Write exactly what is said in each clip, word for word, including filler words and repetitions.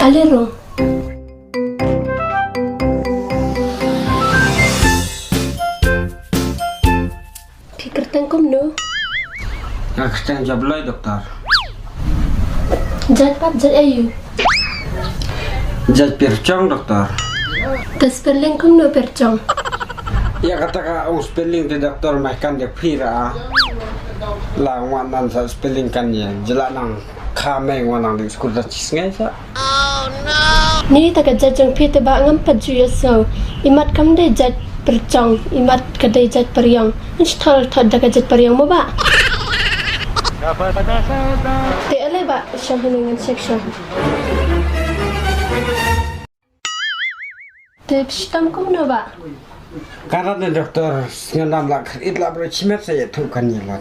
Ale rong. Phi kyrteng kumno? Nga kyrteng Jabloi, doktor. Jait pat jait aïu? Jait Pyrchong, doktor. Te spelling kumno Pyrchong? Ïa kata ka ong spelling te doktor mai kan de phi ra. La ngwa nan sa spelling kan ïa. Jela nang kha mai ngwa nang di skur da chis ngai sa. Ni ta ka jait jong phi te ba ngam pat ju ïa so. Imat kam dei jait Pyrchong, imat ka dei jait Pyriong. Ngi thol thot da ka jait Pyriong mo ba. Te ale ba shong hynne ngan check shong. Te shitom kumno ba? Karat ne doktor, sngewdam la khrit la bro chimet sa ïathuh kan ïa la.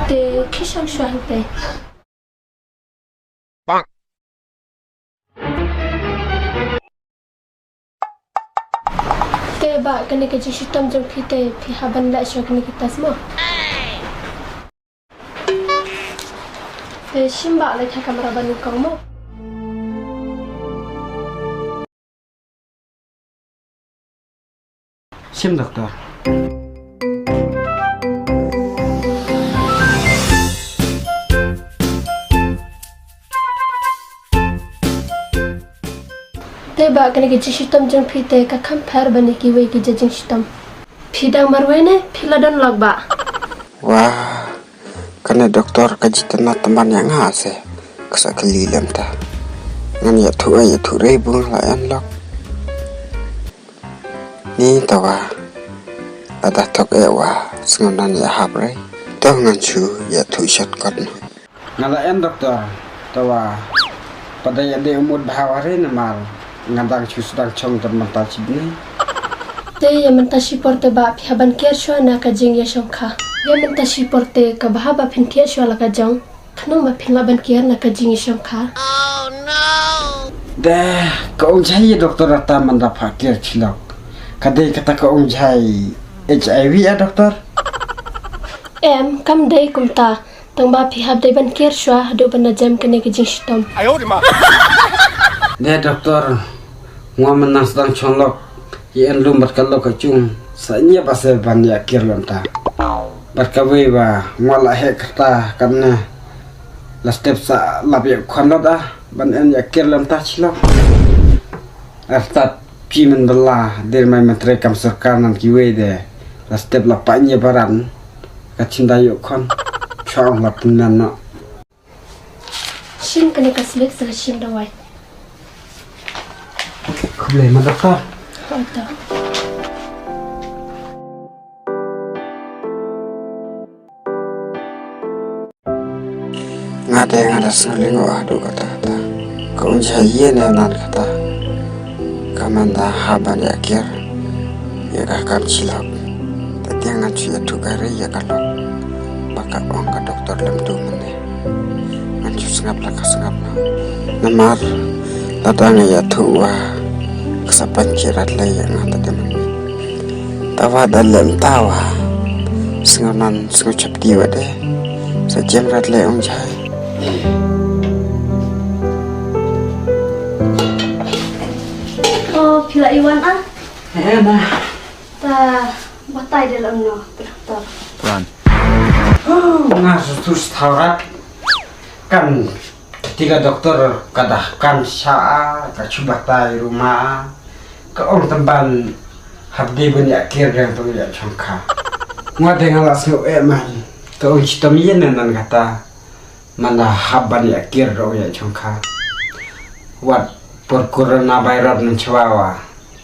Te ki shong shong te. Te ba kane ka jingshitom jong phi te phi hap ban leh shuwa kane ka test mo. Te shim ba leh ka kamera ban nyngkong mo. Shim doktor. Te ba kane ka jingshitom jong phi te ka kham pher ban ïa kiwei ki jait jingshitom. Phi dang marwei ne phi la don lok ba. Wah, kane doktor ka jingtynnat tymmen ïa nga se. Ka sa kylli lem ta. Ngan ïathuh ai ïathuh rei bun la en lok. Ni tawa. Lada thok eh wa sngewnan ïa hap rei. To ngan shu ïathuh shortcut noh. Nga la en doktor. Tawa. Pada ïa dei umut bha wa rei namar. Nga dang shu sdang chong te mynta shibnai. Te ïa mynta shipor te ba phi hap ban kiar shuwa na ka jingïashongkha. Ïa mynta shipor te ka bha ba phin thiah shuwa la ka jong. Khnang ba phin lah ban kiar na ka jingïashongkha. Deh, ka ong jai ïa doktor ata man da pha kiar chilok. Ka dei kata ka ong jai H I V a doktor? Em, kam dei kumta. Tang ba phi hap dei ban kiar shuwa haduh ban da jem kane ka jingshitom. Deh doktor, ngwa man nang sdang chonglok. Ïa en lum bad ka lok ka chung sa ñiap ase ban ïa kiar lem ta. Bad kawei ba ngwa la heh kata katne la step sa lap ïa khon lada ban en ïa kiar lem ta chilok. Artat pi men bala dir mai mentre kam sorkar nan kiwei de la step la pa ñiap baran ka chinda ïa khon chong la pynmen no. Shim kane ka slip sa ka shim dawai. Khublei ma doktor. Hooid to. Nga de nga da sngewlyngngoh haduh katta katta. Ka ong jai ïa ne nan kata. Ka man da hap ban ïa kiar ïa ka kam chilok. Te te ngan shu ïathuh ka rei ïa ka lok ba ka ong ka doktor lem tu mynne. Ngan shu sngap la ka sngap noh. Namar lada nga ïathuh wa ka sa pynkhih rat lei ïa nga te te mynne. Tawa da lem tawa. Sngewnan sngewchapti wa de. Sa jem rat lei ong jai. Oh, phi la i wan ah? Eh, na. Ta batai de la no, doktor. Wan. Oh, nga su tu staurat. Kan kati ka doktor ka dah kan sha ka chu batai ruma. Ka ong tymban hap de ban ïa kiar dang tu ïa chongkha. Ngwa de nga la sngew eh man. Ka ong chitom ïa ne nan kata. Manda hap ban ïa kiar dong ïa chongkha. Wat por corona virus nan chwa wa.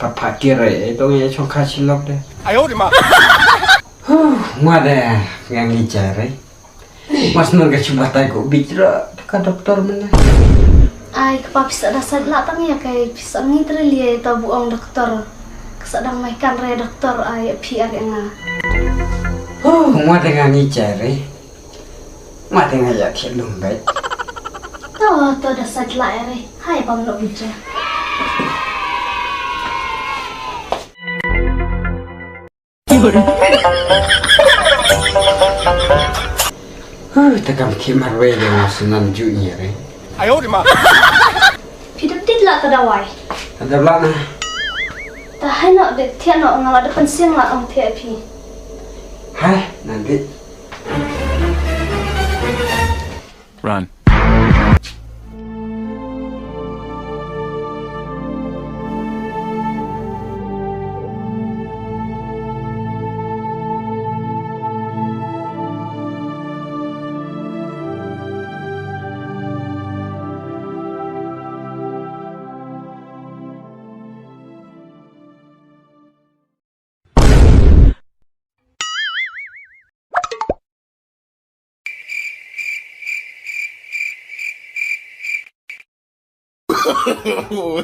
Pat pha kiar eh dong ïa chongkha chilok de. Ayo de ma. Huh, ngwa de nga ngi jai re. Mas nan ka chuba tai ko bit ra ka doktor mana. Ai ka pa pisa da sa la tang ïa kai pisa ngi treli ta bu ong doktor. Ka sa dang mai kan re doktor ai phi ar nga. Huh, ngwa de nga ngi jai re. Mate nga ïa thied lum beit. To, to da sat la ere. Hai bam lo bija. Huh, te kam thiah marwei de nga snan ju ngi re. Phi dep tit la ka dawai. Ada bla na. Ta hai no de thiah no nga la de pensing la ong thiah phi. Hai, nanti. Run.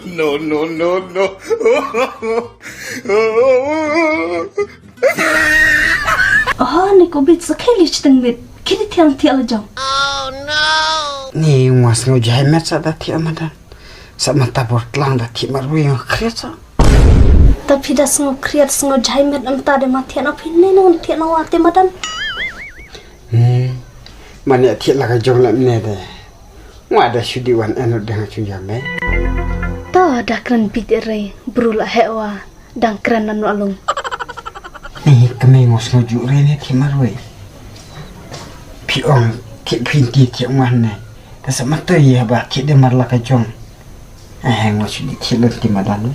No, no, no, no. Oh, ni ko bit sa kheli chiteng bit. Kheli thiang thiang la jong. Ni ngwa sngew jai met sa da thiang madan. Sa mata bor tlang da thiang marwei nga khriat sa. Ta phi da sngew khriat sngew jai met am ta de ma thiang na phi ne ne thiang na wa te madan. Hmm. Mane thiah la ka jong la ne de. Ngwa da shu di wan anu dang chu yam ne. To da kren bit re bru la he wa dang kren anu alung. Ni kame ngos no ju re ne thiah marwei. Phi ong thiah phi ti thiah ngwan ne. Ta sa ma to ye ba thiah de mar la ka jong. Eh ngos shu di thiah lon ti madan.